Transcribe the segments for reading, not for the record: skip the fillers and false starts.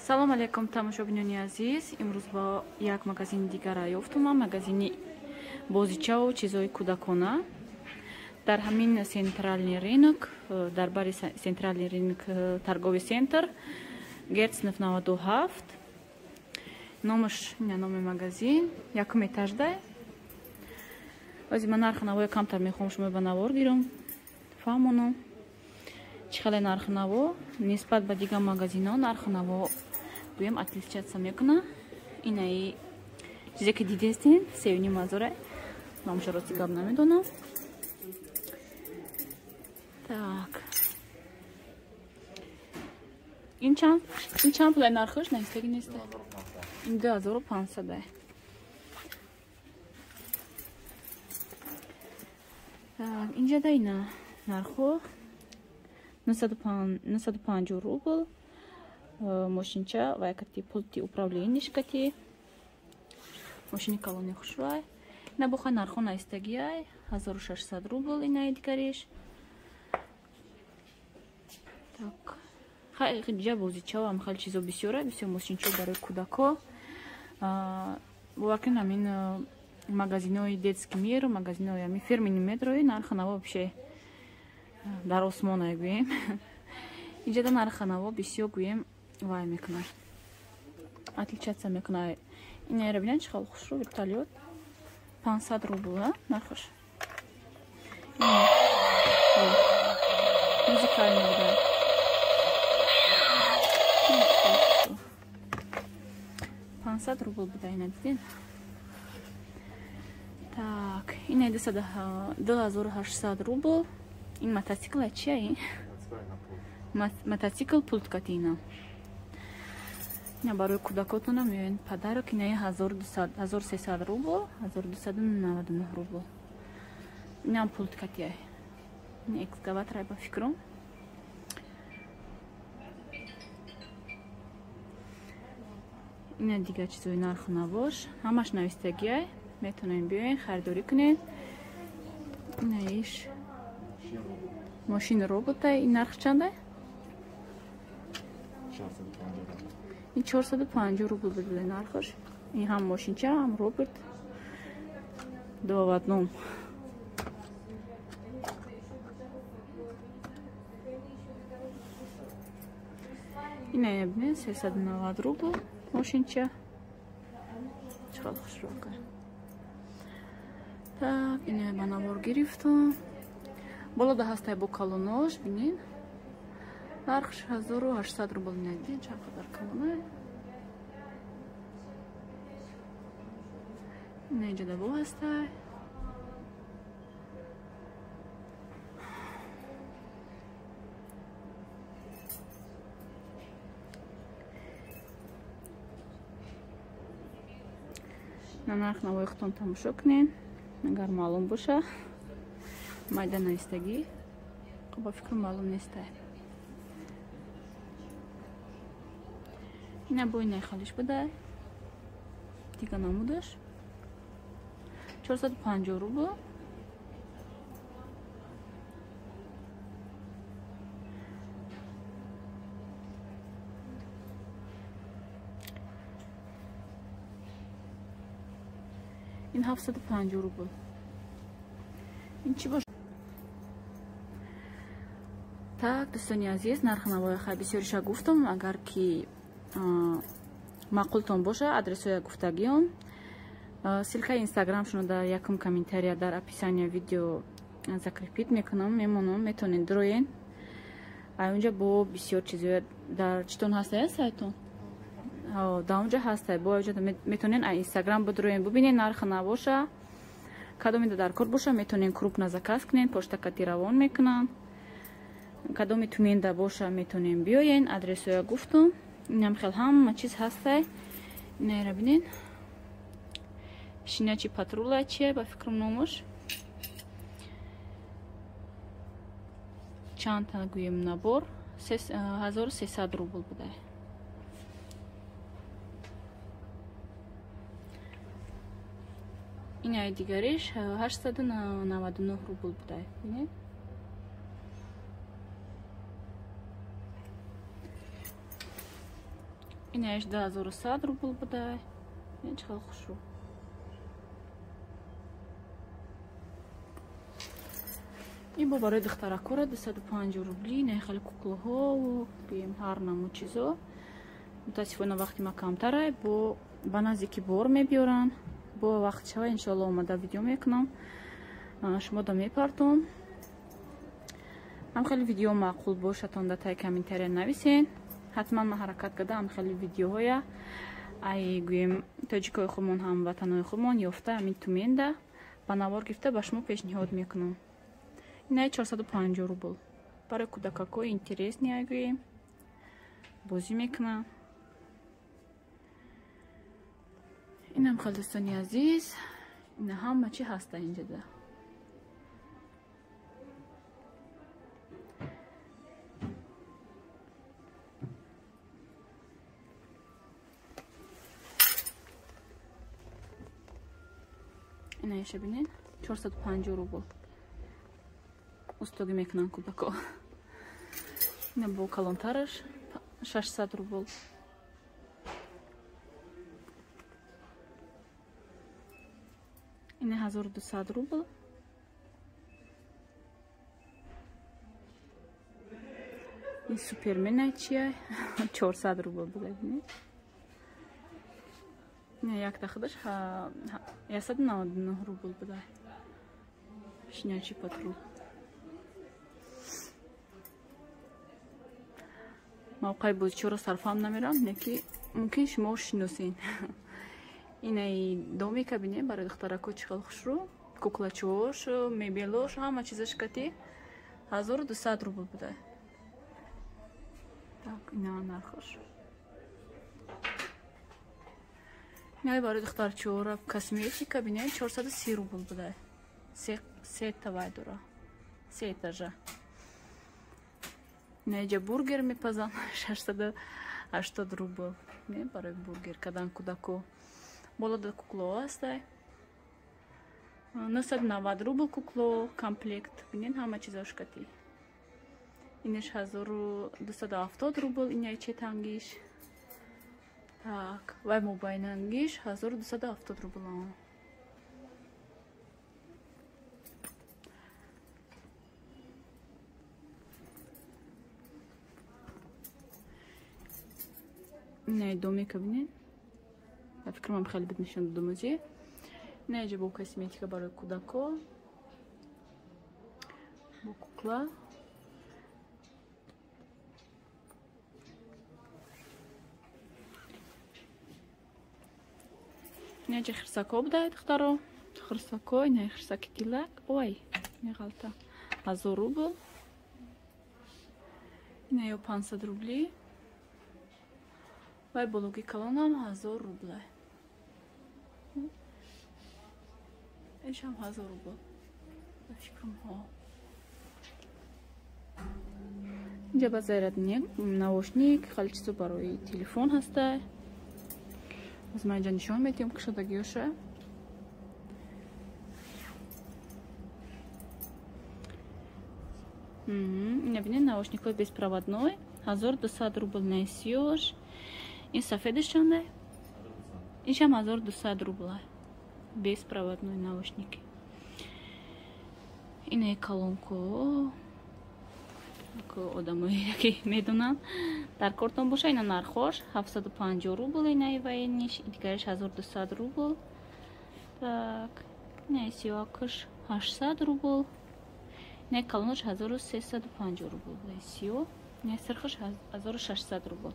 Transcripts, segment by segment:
Салом алейкум, тамошобинони азиз. Имрӯз ба як магазини дигара ёфтум. Магазини бозичаву чизҳои кӯдакона. Дар ҳамин центральный рынок, дар бари центральный рынок торговый центр Герцнов 97. Номаш ина номи магазин, якум этажда. Ози ман нархи навои камтар мехоҳам шумо ба навор гирам. Фаҳмонам. Чӣ хеле нархи наво нисбат ба дигар магазинҳо нархи наво гӯям отличаться мекуна. Инаи чизе ки дидестин, 3,5 ҳазора. Номаша рости гап намедонам. Так. Ин чанд пулай нархаш навистагӣ нест? Ин 2500. Так, инҷа да ина нархо 950 рубл. Мошинча ва якати пульти управленияш кати. Мошини калони хушрӯай. Ина бохай нархо навистагиай 1600 рубл инаи дигариш. Так. Хай ҷа бозичаам хеле чизо бисёра, бисёр мошинчо барои кӯдако. Бовар кунед, ҳамин магазинои Детский мир, магазинои ҳамин фирмини метрои нархи наво вообще дар осмона гӯем. Инҷа да нархи наво бисёр гӯем вай мекунад. Отличаться мекунад. Инаро бинед чӣ хел хушрӯ вертолёт. 500 рубл, нархаш. Музыкальный буда. 500 рубл буда ина дидин. Так, ина 2800 рубл. Ин мотоцикл чия ин? Мотоцикл пульт катина. Ина барои кӯдакотона меоянд подарок. Ина 1300 рубл, 1299 рубл. Инам пульт катия. Ин экскаватор ба фикрам. Ина дигар чизои нарху навош, ҳамаш навистагиай. Метавонем биёен харидорӣ кунед. Ина иш мошини робота. Ин нарх чанда? Ин 450 рубл буда нархаш. Ин ҳам мошинча, ҳам робот. Два в одном. Ина бинед 390 рубл мошинча. Чӣ хел хушрӯка. Так, ина ба навор гирифтам. Боло да ҳастай бо калонош, бинед. Нархш 1800 рубл бинед, чанд қадар калона. Ина инҷа да бо ҳастай. На нарх навои худтон тамошо кунед, агар маълум боша. Майда навистагӣ, ба фикру маълум нестай. Ина бо инаи халиш буда. Дига намудаш 450 рубл. Ин 750 рубл. Ин чӣ бош? Так, дӯстони азиз, нархи навои хай бисёриша гуфтам. Агар ки маъқултон боша, адресҳоя гуфтагиён. Ссылкаи инстаграмшонро дар якум комментария дар описания видео закрепить мекунам, мемонам, метавонед дроен. Ай унҷа бо бисёр чизоя дар читон ҳастая сайтон? Дар унҷа ҳастай, бо унҷа метавонед ай инстаграм бидроен, бубинед нархи навоша. Кадоме дар кор боша, метавонед крупно заказ кунед, почта кати равон мекунанд. Кадоме туменда боша, метавонед биёен, адресҳоя гуфтам. Инам хел ҳама чиз ҳастай. Инаро бинед. Шиначи патрула чия ба фикрам номаш. Чанд та гӯем набор 1300 рубл буда. Инаи дигариш 899 рубл буда. Бинед. Инааш 2100 рубл буда. Ин чӣ хел хушрӯ. Ин бо барои духтаракора 250 рубли. Ина хеле куклаҳо, гӯем ҳар намуд чизо. Мутаассифона вақти ма камтарай, бо ба наздики бор мебиёранд. Бо вақт шава иншоалло омада видео мекунам. Шумо да мепартом. Ҳам хеле видео маъқул бошатон да таи комментария нависен. Ҳатман ман ҳаракат карда ҳам хеле видеоҳоя ай гӯем тоҷикои худмон ҳам ватанои худмон ёфта ҳамин Туменда ба навор гирифта ба шумо пешниҳод мекунам. Инаи 450 рубл. Барои кӯдакакҳои интересный ай гӯем бозӣ мекунам. Инам хел дӯстони азиз, ина ҳама чи ҳаста инҷода. Инаиша бинед, 450 рубл. Устогӣ мекунанд кӯдако. Ина бо калонтараш 600 рубл. Ина 1200 рубл. Ин супермена чия? 400 рубл буда, бинед. Ина якта худаш 199 рубл буда. Щенячий патруль. Мавқаи бозичиҳоро сарфаҳм намерам, не ки мумкин шумо шиносен. Инаи домика бинед барои духтарако чӣ хел хушрӯ, куклачиҳош, мебелош, ҳама чизаш кати 1200 рубл буда. Так, ина нархаш. Инаи барои духтарчиҳоро косметика бинед 430 рубл буда. Се тавай дора. Се этажа. Инаиҷа бургер мепазанд 680 рубл. Не, барои бургер кардан кӯдако. Боло да кукло ҳастай. 990 рубл кукло комплект. Бинед ҳама чизош кати. Инаш 1270 рубл, инаи четангиш. Так, вай мобайнангиш 1270 рубл. Инаи домика бинед. Ба фикрам хеле бит нишон додам озӣ. Инаиҷа бо косметика барои кӯдако. Бо кукла. Инаиҷа хирсако буда, духтаро. Хирсако, инаи хирсаки тилак. Ой, меғалта. 1000 рубл. Инаё 500 рубли. Вай бологи калонам 1000 рубла. Ишам 1000 рубл. Ба фикрам ҳо. Инҷа ба зарядник, наушник, хеле чизо барои телефон ҳаста. Боз ман инҷа нишон медиҳам кушодагиёша. Ина бинед наушникҳои беспроводной 1200 рубл наисиёш. Ин сафедаш чанда? Иншам 1200 рубл. Беспроводной наушники. Инаи колонко. Одамое ки медонанд. Дар кортон боша ина нархош 750 рубл инаи военниш, дигараш 1200 рубл. Так, инаи сиёакаш 800 рубл. Инаи колонош 1350 рубл. Сиё, инаи сирхаш 1600 рубл.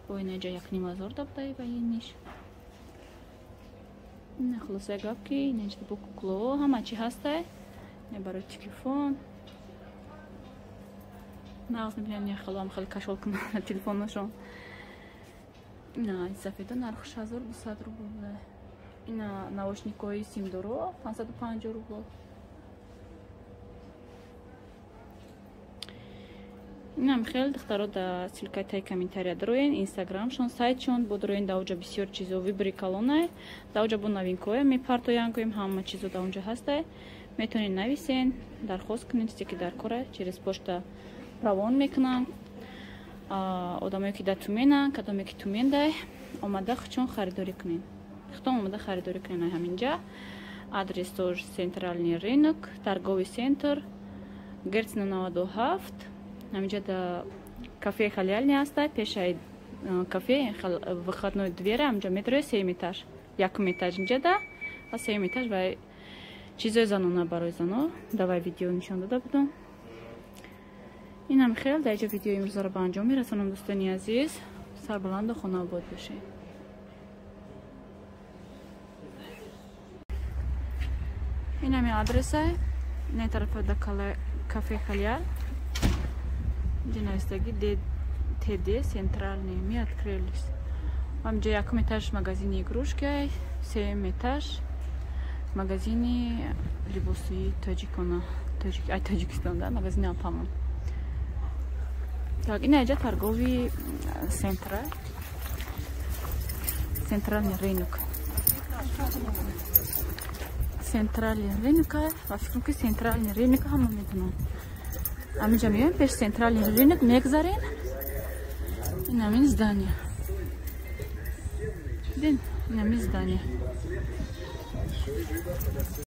Бо инаҷа 1500 дабдаи военниш. Ина хулоса гап ки инаҷа бо кукло ҳама чи ҳастай. Ина барои телефон. Нағз мебинам, не хелам хеле кашол кунам телефонашон. Ина сафедо нархш 1200 рубл. Ина наушникҳои симдоро 550 рубл. Инам хеле духтаро да ссылкаи таи комментария дароен, инстаграмшон, сайтшон, бо дароен да уҷа бисёр чизо выбори калонай, да уҷа бо новинкое мепартоян, гӯем ҳама чизо да унҷа ҳастай. Метавонед нависен, дархост кунед, чизе ки дар кора через почта равон мекунам. Одамое ки дар Туменанд, кадоме ки Тумендай, омада чун харидорӣ кунед. Худтон омада харидорӣ кунед ҳаминҷа. Адрес тоже центральный рынок, торговый центр, Герцена 97. Ҳаминҷа да кафе Халяльный ҳаста, пешаи кафе выходной двери, ҳаминҷа метрои сеюм этаж, якум этаж инҷа да, ва сеюм этаж ва чизои занона барои зано. Давай видео нишон дода будам. Инам хел дар инҷа видеои имрӯзаро ба анҷом мерасонам, дӯстони азиз. Сарбаланду хонаобод бошед. Инами адресай, ина тарафа да кафе Халял. Инҷа навистаги ТД центральный, мы открылись. Ҳаминҷа якум этаж магазини игрушки, сеюм этаж магазини либосии тоҷикона, ай Тоҷикистон да, магазини Алпамон. Так, ина инҷа торговый центр, центральный рынок. Центральный рынок, ва фикрам ки центральный рынок ҳама медонам. Ҳаминҷа меоем, пеш центральный рынок мегзарем. Ин ҳамин здание. Дидин, ин ҳамин здание.